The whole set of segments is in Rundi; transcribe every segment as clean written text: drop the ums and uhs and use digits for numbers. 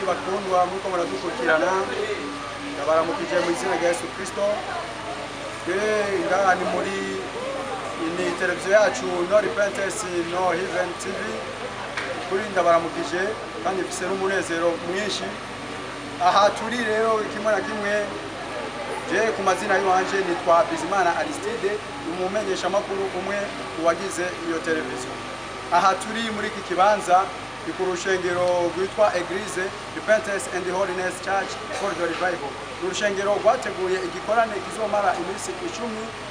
Bakundwa muriko muradukurikirana, ndabaramukije mu izina rya Yesu Kristo. Twe ngaha ni muri ni televiziyo yacu No Repentance No Heaven TV. Kuri ndabaramukije kandi mfise n'umunezero mwinshi. Aha turi rero, kimwe na kimwe, je ku mazina y'iwanje nitwa Bizimana Aristide, umumenyeshamakuru umwe mu bagize iyo televiziyo. Aha turi muri iki kibanza ni ku rushengero rwitwa Eglise Repentance and Holiness Church for the Revival. Ni urushengero rwateguye igikorane kizomara iminsi 10.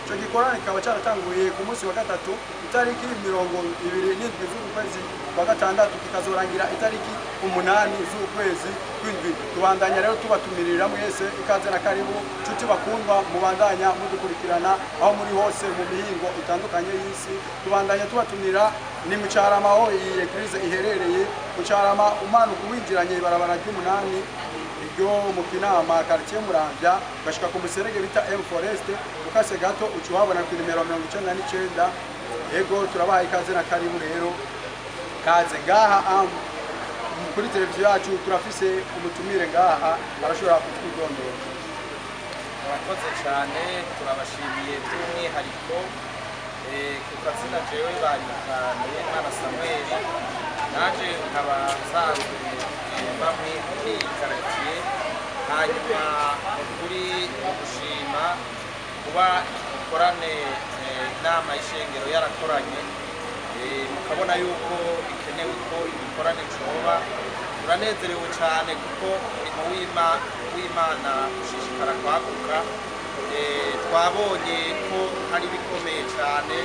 Icyo gikorane kikaba cyaratanguye ku munsi wa gatatu, itariki 27 z'ukwezi kwa gatandatu, kikazorangira itariki 8 z'ukwezi kw'indwi. Tubandanya rero tubatumirira mwese ikaze na karibu, nshuti bakundwa mubandanya mudukurikirana aho muri hose mu mihingo itandukanye y'isi. Tubandanya tubatumira. Ni mu Carama aho iyi eglise iherereye, mu Carama, umanuka winjiranye ibarabara ry'umunani ryo mu Kinama, quartier Muramvya, ugashika ku muserege bita M Forest, ukase gato uca uhabona ku nimero 99. Ego, turabaha ikaze na karibu rero, kaze ngaha. Kuri televiziyo yacu turafise umutumire ngaha, arashobora kutwidondora. Murakoze cyane, turabashimiye by'umwihariko. Ku kazina jewe banyita Niyonimana Samuel, naje nkaba nsanzwe mba muri iyi quartier. Hanyuma mu kuri mu gushima kuba iki gikorane, inama y'ishengero yarakoranye, mukabona yuko bikenewe ko igikorane coba, turanezerewe cyane kuko umurimo w'Imana ushishikara kwaguka. Twabonye ko hari bikomeye cyane,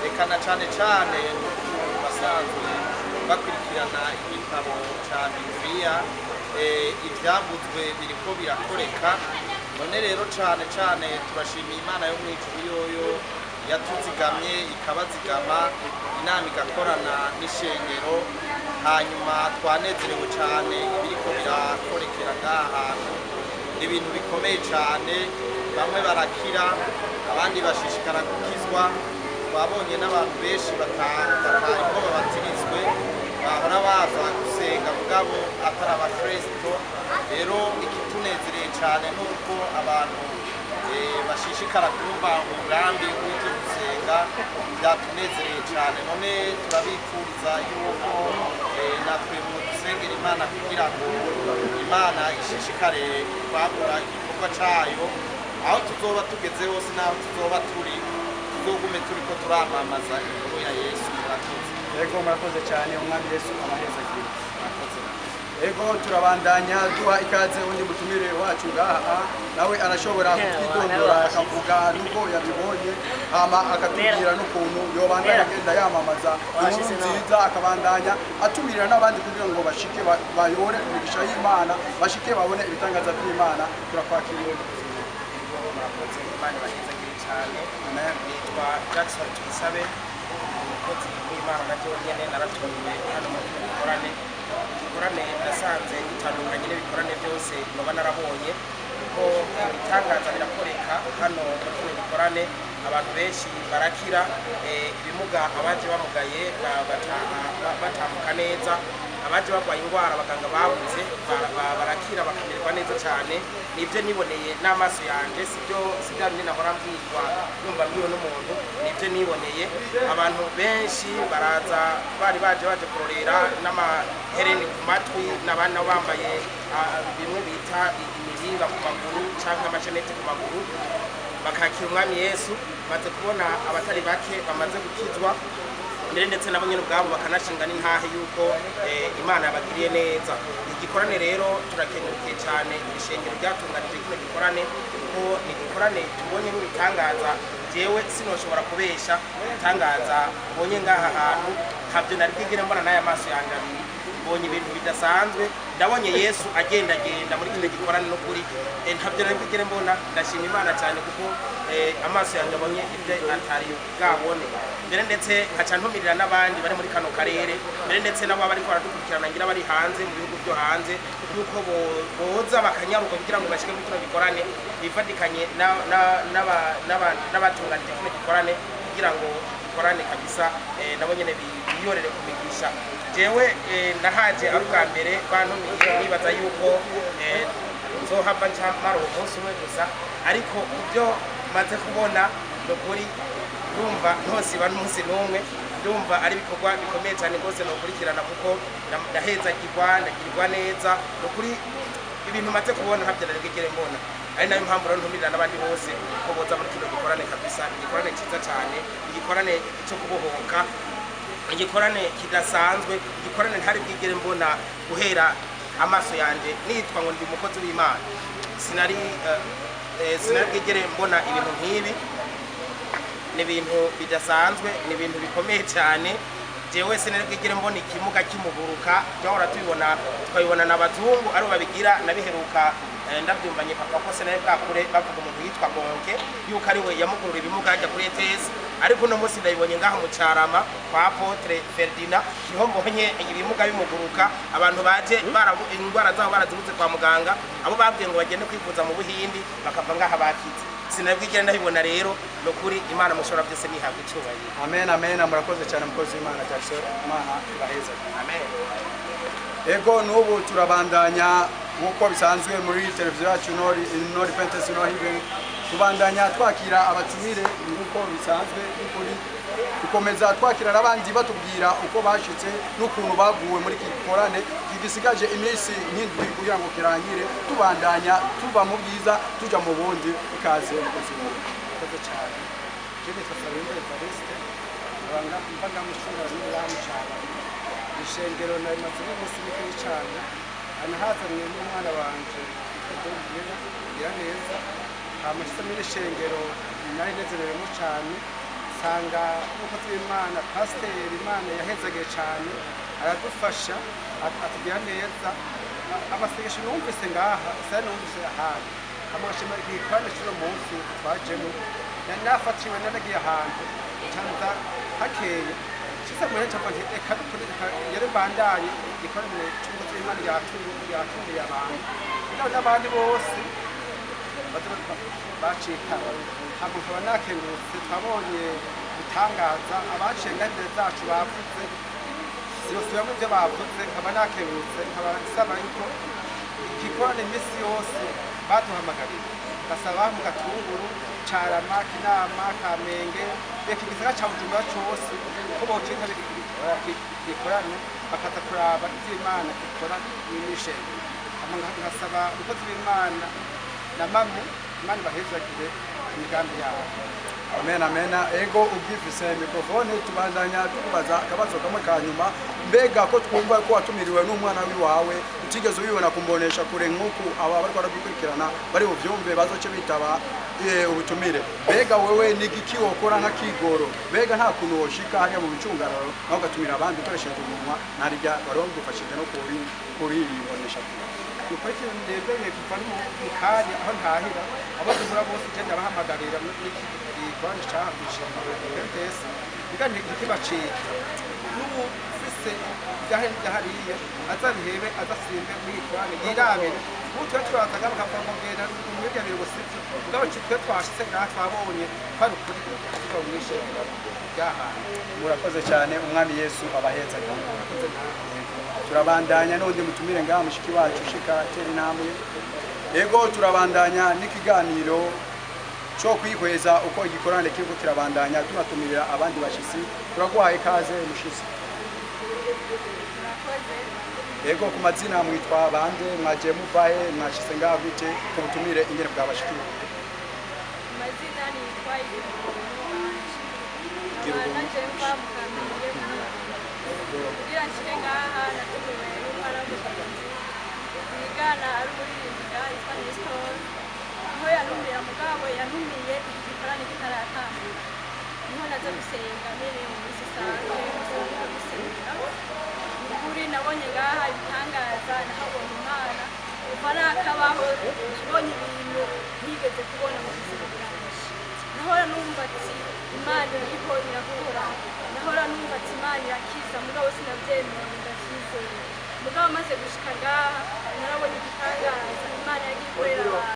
reka na cyane cyane no ku basanzwe bakurikirana igitabo cya Bibiliya, ibyavuzwe biriko birakoreka. None rero cyane cyane turashimiye Imana yo mu ijuru, yoyo yatuzigamye ikabazigama, inama igakorana n'ishengero. Hanyuma twanezerewe cyane ibiriko birakorekera ngaha hantu, ni ibintu bikomeye cyane. Bamwe barakira, abandi bashishikara gukizwa. Twabonye n'abantu benshi batariko babatirizwe, bahora baza gusenga mugabo atari abakristo. Rero ikitunezereye cyane ni uko abantu bashishikara kumva umugambi w'ibyo gusenga, byatunezereye cyane. None turabifuriza yuko natwe dusengera Imana kugira ngo Imana ishishikare kwagura igikorwa cayo. Aho tuzoba tugeze hose n'aho tuzoba turi, tuzogume turiko turamamaza inkuru ya Yesu. Murakoze. Ego, murakoze cyane, Umwami Yesu abahezagire. Murakoze. Ego, turabandanya duha ikaze undi mutumire wacu ngaha, nawe arashobora kutwidondora, akavuga nuko yabibonye, hama akatubwira n'ukuntu yobandanya agenda yamamaza inkuru nziza, akabandanya atumirira n'abandi kugira ngo bashike bayore imigisha y'Imana, bashike babone ibitangaza by'Imana. Turakwakiriye. Murakoze, Imana ibahezagire cyane. Amen. Nitwa Jackson Tuyisabe, umukozi w'Imana. Naryo nyene naratumiwe hano muri kino gikorane. Igikorane nasanze gitandukanye n'ibikorane byose noba narabonye, kuko ibitangaza birakoreka hano muri kino gikorane. Abantu benshi barakira, ibimuga, abaje bamugaye bataha batambuka neza, abaje barwaye indwara abaganga babuze barakira bakamererwa neza cyane. Nibyo niboneye n'amaso yanjye, sibyo si bya bindi nahora mbwirwa, numva mbwiwe n'umuntu, nibyo niboneye. Abantu benshi baraza, bari baje kurorera n'amahereni ku matwi, n'abandi nabo bambaye bimwe bita imiringa ku maguru cyangwa amashenete ku maguru, bakakira Umwami Yesu. Maze kubona abatari bake bamaze gukizwa mbere, ndetse nabo nyine ubwabo bakanashinga n'intahe yuko Imana yabagiriye neza. Igikorane rero turakengurukiye cyane iri shengero ryatunganije kino gikorane, kuko ni igikorane tubonye n'ibitangaza. Jewe sinoshobora kubesha, ibitangaza mbonye ngaha hantu ntabyo nari bwigere mbona n'aya maso yanjye abiri. Mbonye ibintu bidasanzwe, ndabonye Yesu agendagenda muri kino gikorane. N'ukuri ntabyo nari bwigere mbona. Ndashima Imana cyane kuko amaso yanjye abonye ibyo atari bwabone mbere, ndetse nkaca ntumirira n'abandi bari muri kano karere mbere, ndetse nabo bariko baradukurikirana ngira bari hanze, mu bihugu byo hanze, yuko boza bakanyaruka kugira ngo bashike muri kino gikorane, bifatikanye n'abatunganije kino gikorane kugira ngo igikorane gikorane kabisa, nabo nyene biyorere kumigisha. Jewe nahaje ari ubwa mbere bantumiye, nibaza yuko nzohava nca mara uwo munsi umwe gusa, ariko ibyo maze kubona ni ukuri ndumva ntosiba n'umunsi n'umwe. Ndumva ari ibikorwa bikomeye cyane rwose nokurikirana, kuko ndahezagirwa, ndagirirwa neza. Ni ukuri ibintu maze kubona ntabyo nari bwigere mbona, ari nayo mpamvu rero ntumirira n'abandi bose ko boza muri kino gikorane kabisa. Igikorane cyiza cyane, igikorane cyo kubohoka, igikorane kidasanzwe, igikorane ntari bwigere mbona guhera amaso yanjye nitwa ngo ndi umukozi w'Imana. Sinari bwigere mbona ibintu nk'ibi. Ni ibintu bidasanzwe, ni ibintu bikomeye cyane. Jewe sinari bwigere mbona ikimuga kimuguruka. Twahora tubibona, tukabibona n'abazungu aribo babigira. Nabiheruka ndabyumvanye papa ko sinari bwakure bavuga umuntu yitwa Gonke yuko ari we yamugurura ibimuga ajya kuri ETS, ariko uno munsi ndabibonye ngaha mu Carama kwa Apôtre Ferdinand, niho mbonye ibimuga bimuguruka. Abantu baje indwara zabo barazibuze kwa muganga, abo babwiye ngo bagende kwivuza mu Buhindi bakava ngaha bakize. Sinabwigera ndabibona. Rero ni ukuri Imana mushobora byose nihabwa icyubahiro. Amen, amen. Murakoze cyane, mukozi w'Imana Jackson, Imana ibaheza. Amen. Ego, n'ubu turabandanya nk'uko bisanzwe muri televiziyo yacu No Repentance No Heaven. Tubandanya twakira abatumire nk'uko bisanzwe. N'ukuri dukomeza twakira n'abandi batubwira uko bashitse n'ukuntu baguwe muri iki gikorane gisigaje iminsi nk'indwi kugira ngo kirangire. Tubandanya tuva mu bwiza tuja mu bundi. Ikaze, mukozi w'Imana. Murakoze cyane. Je nitwa Sabine Evariste, nkaba mva ngaha mu Cungararo mu Carama. Ishengero narimaze iminsi mikeyi cyane, nahazaniye n'umwana wanje yitwa Dogiyera Giraneza. Hama nshitse muri iri shengero nari nezerewemo cyane, nsanga umukozi w'Imana pasiteri Imana yahezagiye cyane, aradufasha, atubwira neza. Amasengesho numvise ngaha sinari numvise ahandi. Amashima igikorane cy'uno munsi twajemo, nari nafatiwe, naragiye ahantu ncanza hakeye, nshitse muhira nca mvuga nti reka nukuri, reka ngere mbandanye igikorane cy'umukozi w'Imana yatumiye abantu kugira n'abandi bose baze bacikana. Hama nkaba nakengurutse, twabonye ibitangaza, abaciye ngaha imbere zacu bavuze, sinosubiramo ibyo bavuze. Nkaba nakengurutse, nkaba nsaba yuko igikorane iminsi yose baduhamagarira, gasaba mu Gatunguru, Carama, Kinama, Kamenge, reka igisagara ca Bujumbura cose ko bocika gikorane, bakaza kuraba ivyo Imana ikora n'ishengero. Hama nkasaba umukozi w'Imana na mame, Imana ibahezagire imigambi yabo. Amen, amen. Ego, ugifise mikrofone tubandanya tukubaza akabazo kamwe ka nyuma. Mbega ko twumva ko watumiriwe n'umwana wiwawe, utigeze ubibona kumbonesha kure nk'uku aba bariko baradukurikirana bari buvyumve bazoce bitaba ubutumire, mbega wewe ni igiki wokora nk'akigoro? Mbega nta kuntu woshika hariya mu bicungararo nawe ugatumira abandi ukoresheje umunwa, narirya wari wagufashije no kuribonesha kure? Nuko ikintu ndebeye kuva no mu kanya aho ntahira, abo duhura bose je ndabahamagarira muri iki gikorane caha kw'ishengero MTS, mbwa ntikibacike. N'ubu ufise ivyahariye azabihebe, azasimbe muri gikorane yirabire. Ubu twe turazaga bakavuga ngo genda umwibwira ngo sivyo, mugabo twe twashitse ngaha twabonye ko ari ukuri kuva mw'ishengero ryahantu. Murakoze cyane, umwami Yesu abaheza. Turabandanya n'undi mutumire ngaha, mushiki wacu, shika tera intambwe. Ego, turabandanya n'ikiganiro cyo kwihweza uko igikorane kiriko kirabandanya, tunatumirira abandi bashitsi. Turaguhaye ikaze, mushitsi. Murakoze. Ego, ku mazina mwitwa bande? Mwaje muvahe? Mwashitse ngaha gute ku butumire ingene bwabashikiye? Amazina nitwa Igirubuntu Ange. Gira Nkaba ubuntu. naje mva mu Kamenge mu Kugira nshike ngaha natumiwe n'umwana w'umugenzi twigana ari umuririmbyi yitwa Nestor, aho yantumira, mugabo yantumiye iki gikorane kitaratangura. Niho naza gusenga mbere mu minsi isanzwe gusenga gusenga. Ni ukuri nabonye ngaha ibitangaza, nahabonye Imana. Kuva nakabaho nabonye ibintu ntigeze kubona mu buzima bwanje. Nahora numva ati Imana iriho irakora, nahora numva ati Imana irakiza, mugabo sinabyemera ngo ndavyizere. Mugabo maze gushika ngaha narabonye igitangaza Imana yagiye ikorera abantu.